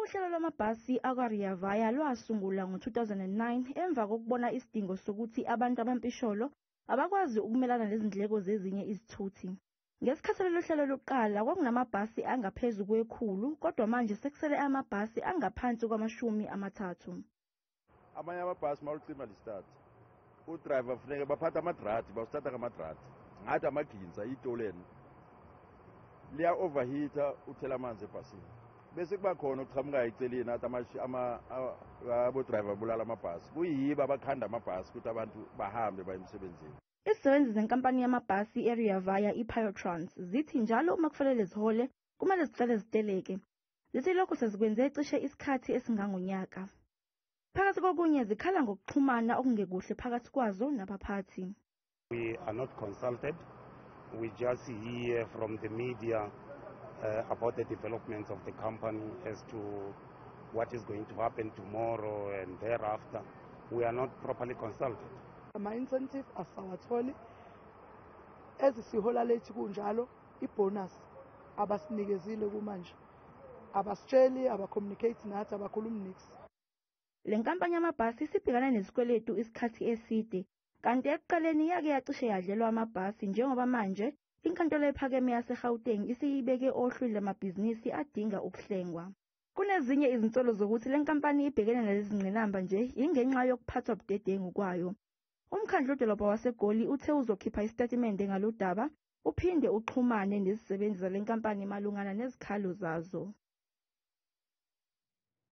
Uhlelo lwamabhasi akwa-Rea Vaya lwasungulwa ngo-2009 emva kokubona isidingo sokuthi abantu abampisholo abakwazi ukumelana nezindleko zezinye izithuthi. Ngesikhathi lolu hlelo luqala kwakunamabhasi angaphezu kwe-100 kodwa manje sekusele amabhasi angaphansi kwama-30. Amanye amabhasi mawulicima listart, udriver funeke baphatha amadradi, bawustarta ngamadradi ngathi amaginsa iy'toleni liya-overheata, uthela amanzi ebhasini, bese kuba khona okuqhamukayo eceleni athi abodrayiva bulala amabhasi. Kuyibo abakhanda amabhasi ukuthi abantu bahambe baye emsebenzini. Izisebenzi zenkampani yamabhasi i-Rea Vaya i-Piotrans zithi njalo uma kufanele zihole kumele ziqale ziteleke. Zithi lokhu sezikwenze cishe isikhathi esingangonyaka. Phakathi kokunye zikhala ngokuxhumana okungekuhle phakathi kwazo nabaphathi. We are not consulted. We just hear from the media about the developments of the company as to what is going to happen tomorrow and thereafter. We are not properly consulted. Ama-incentive asawatholi, ezisihola lethi kunjalo, ibonus abasinikezile kumanje, abasitsheli, abacommunicate nathi, abakhulumi nix. Le nkampani yamabhasi isibhekane nesikweletu isikhathi eside, kanti ekuqaleni yake yacishe yadlelwa amabhasi, njengoba manje inkantolo ephakeme yaseGauteng isiyibeke ohlwini lwamabhizinisi adinga ukuhlengwa. Kunezinye izinsolo zokuthi le nkampani ibhekene nalezi zingqinamba nje ingenxa yokuphathwa budedengu kwayo. Umkhandlu wedolobha waseGoli uthe uzokhipha isitatimende ngalolu daba, uphinde uxhumane nezisebenzi zale nkampani malungana nezikhalo zazo.